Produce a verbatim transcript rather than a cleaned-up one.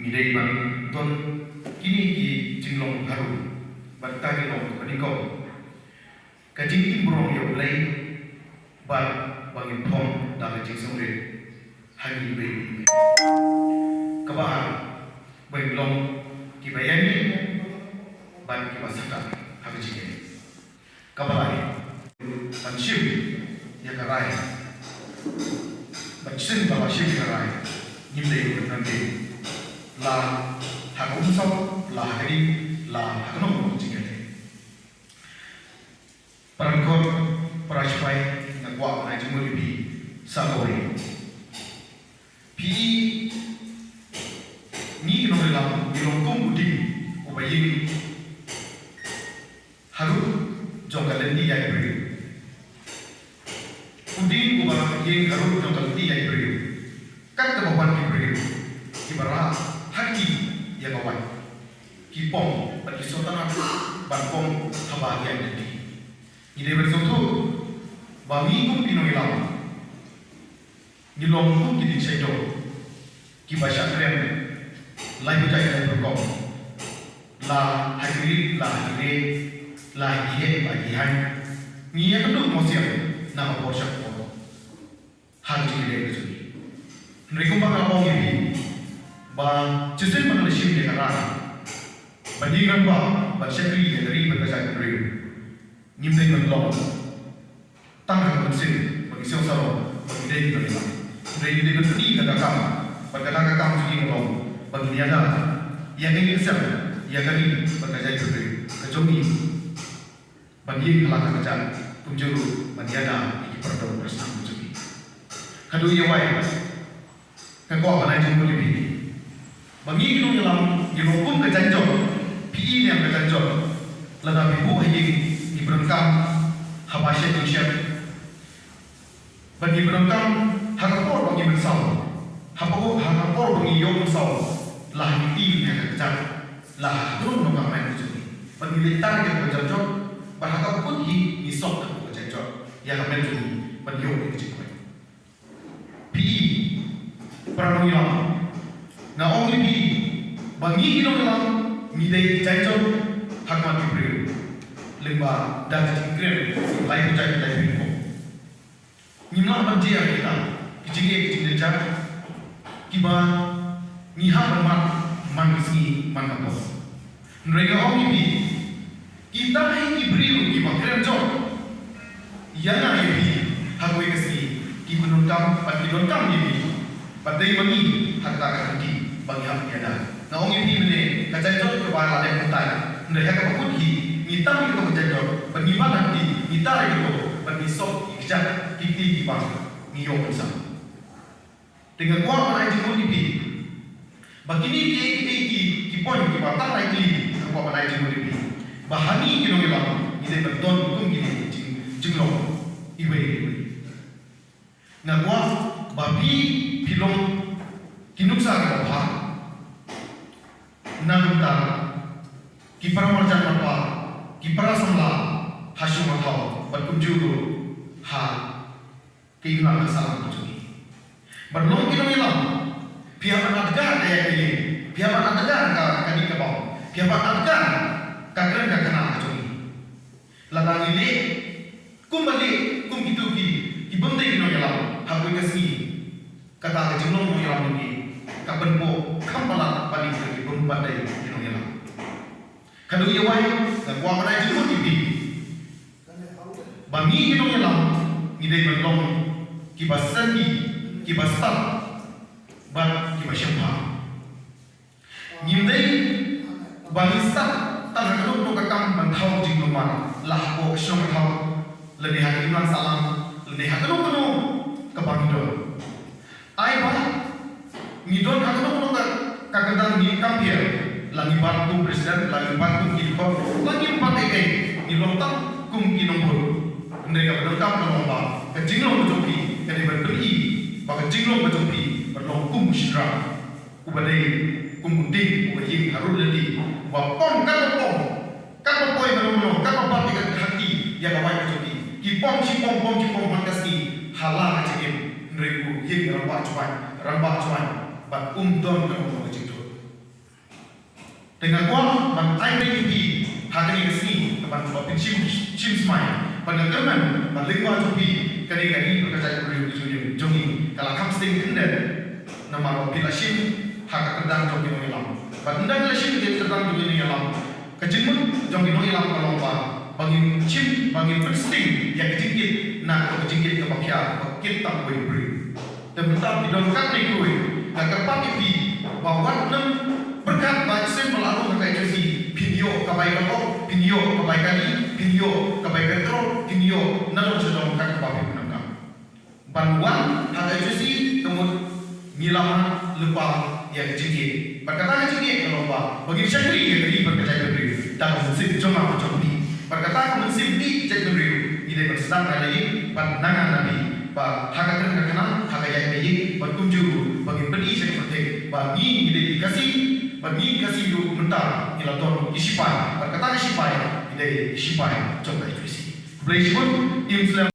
Dei ban don kine ki jinglong harum bad ka jinglong kaba nyngkong, ka jingim burom ïa U Blei bad ba ngin phong da ka jingsngewrit ha ngi iwei pa iwei. Kaba ar, ba ngin long kiba ïaineh bad kiba sahkar ha ka jingim. Kaba lai, ban shim ïa ka rai. Ban shim, ba la shim ïa ka rai, ngim dei ban nang dei la ha ka umsap, la ha ka ding, la ha ka nongmong jingïaleh. Para khot, para sipai, nga kwah ban ai jingmut ïa phi sa kawei. Phi, ngi ki nongïalam ngi long kum u dieng uba ïeng harud jong ka lynti ïaid briew. U dieng uba ïeng harud jong ka lynti ïaid briew. Kat kaba wan ki briew kiba rah ha kti ïa ka wait, ki pom bad ki sngewtynnat ban pom haba ïaid lynti. Ngi dei ban sngewthuh ba ngi kum ki nongïalam ngi long kum ki dieng shaiñdur kiba shah kren lai bajai lai rukom, la ha ki ri, la ha ki ri, la ha ki heh, la ha ki haiñ. Ngi ïakynduh mawsiang na ka por sha ka por ha ka jingïaleh ka jong ngi. Hynrei kumba nga ong ïa phi ba shisien ba ngi la shim ïa ka rai ban ïeng rangbah, ban shakri ïa ka ri bad ka jaitbynriew, ngim dei ban long tang ha ka mynsiem ba ngi siew sarong ba ngi dei ki nongïalam. Hynrei ngi dei ban pyni da ka kam, bad kata ka kam jong ngi ka long ba ngin ïada ïa ka ïing ka sem, ïa ka ri bad ka jaitbynriew ka jong ngi, ban ïeng ha la ka kjat, kumjuh ruh ban ïada ïa ki para don para snam ka jong ngi. Haduh ïa wai, nga kwah ban ai jingmut ïa phi ba ngi ki nongïalam ngi long kum ka jaiñjot. Phi i ne em ka jaiñjot? Lada phi buh ha ïing, ngi pyndonkam haba shet jingshet, bad ngi pyndonkam ha ka por ba ngi mynsaw, ha ka por, ha ka por ba ngi ïoh mynsaw, la ha ki kti ne ha ka kjat, la ha ka kynnoh ka met ka jong ngi, bad ngi leit tar ïa ka jaiñjot, bad ha kaba kut hi ngi sop ha ka jaiñjot ïa ka met jong ngi ban ïoh ïa ka jingkoit. Phi, para nongïalam, nga ong ïa phi ba ngi ki nongïalam ngi dei ki jaiñjot ha khmat ki briew, lyngba da ki jingkren lai bajai lai rukom. Ngim lah ban jia ïa kita ki jingeh ki jingjynjar kiba ngi hap ban mad man ka sngi man ka por. Hynrei nga ong ïa phi, kita hi ki briew kiba kren jot ïa nga ïa phi ha kawei ka sngi, ki pyndonkam bad ki donkam ïa phi. Bad dei ma ngi ha kata ka lynti ba ngi hap ban ïada. Nga ong ïa phi mynne, ka jaiñjot kaba la leh mynta, hynrei ha kaba kut hi ngi tam ïa kato ka jaiñjot bad ngi wan ha kti, ngi tar ïa kato bad ngi sop ïa ki kjat, ki kti kiba ngi ïoh mynsaw. Te nga kwah ban ai jingmut ïa phi ba kine kiei kiei ki, ki point kiba tang lai tylli, nga kwah ban ai jingmut ïa phi ba ha ngi ki nongïalam ngi dei ban don kum kine ki jing, jinglong iwei iwei. Nga kwah ba phi, phi long ki nuksa kiba bha na ka bynta ki para marjan marpa, ki para samla ha shnong ha thaw bad kumjuh ruh ha ka imlang ka sahlang ka jong ngi. Ban long ki nongïalam, phi hap ban adkar ka ïing ka ïeng, phi hap ban adkar ka, ka dih ka bam, phi hap ban adkar ka kren ka kena ka jong ngi. Lada ngi leh kumba leh kum kito ki, ki bym dei ki nongïalam ha kawei ka sngi, kata ka jinglong nongïalam jong ngi ka pynpoh kham palat ban ïa ki bym pat dei ki nongïalam. Haduh ïa wai, nga kwah ban ai jingmut ïa phi ba ngi ki nongïalam ngi dei ban long kiba sngewthuh, kiba stad bad kiba shemphang. Ngim dei ba ngin stad tang ha kano kano ka kam ban thaw jingmyntoi, la hapoh ka shnong ka thaw, lane ha ka imlang sahlang, lane ha kano kano kaba ngi don. Ai ba ngi don ha kano kano ka, ka kyrdan ngi kam pher, la ngi bat kum president, la ngi bat kum ki dkhot, la ngi bat ei ei, ngi long tang kum ki nongbud. Hynrei kaba donkam ka long ba ka jinglong ka jong phi ka dei ban pyni ba ka jinglong ka jong phi ban long kum u shynrang uba dei kum u dieng uba ïeng harud lynti, uba pom katba pom, katba poi mano mano, katba bat ïa ka kti ïa ka wait ka jong ki, ki pom shi pom, pom shi pom man ka sngi ha la ka jingim. Hynrei u ïeng rangbah jwai, rangbah jwai, bad um don kano kano ka jingthut. Te nga kwah ban ai ïa phi ha kane ka sngi, ka ban ba phin shim, shim smai, ban nga kyrmen ba lyngba jong phi kane ka ri bad ka jaitbynriew ka jong ngi ka la kham sting khyndiat. Namar ba phi la shim ha ka kyrdan jong ki nongïalam. Bad ynda phi la shim ha ka kyrdan jong ki nongïalam, ka jingmut jong ki nongïalam ka long ba, ba ngin shim, ba ngin pynsting ïa ka jingkit na ka jingkit kaba khia, ba kit tang uwei u briew. Te mynta phi don katne kawei, nga kyrpad ïa phi ba wat nym pyrkhat ba shisien ba la rung ha ka H Y C phin ïoh ka bai ka lok, phin ïoh ka bai kali, phin ïoh ka bai petrol, phin ïoh nadong shadong kat kaba phi pyndonkam. Ban wan ha ka H Y C ka mut ngi la mad lypa ïa ka jingeh. Bad kata ka jingeh ka long ba, ba ngin shakri ïa ka ri bad ka jaitbynriew da ka mynsiem jong nga bad jong phi. Bad kata ka mynsiem ïa ka jaitbynriew ngi dei ban sdang na lade, bad na nga na phi, ba ha ka kren ka khynnah, ha ka ïaid ka ïing, bad kumjuh ruh ba ngin pyni sha ka pyrthei ba ngi, ngi dei ki Khasi, bad ngi ki Khasi ruh mynta ngi la don ki shipai, bad kata ki shipai ki dei ki shipai jong ka H Y C. Khublei shibun, im slem.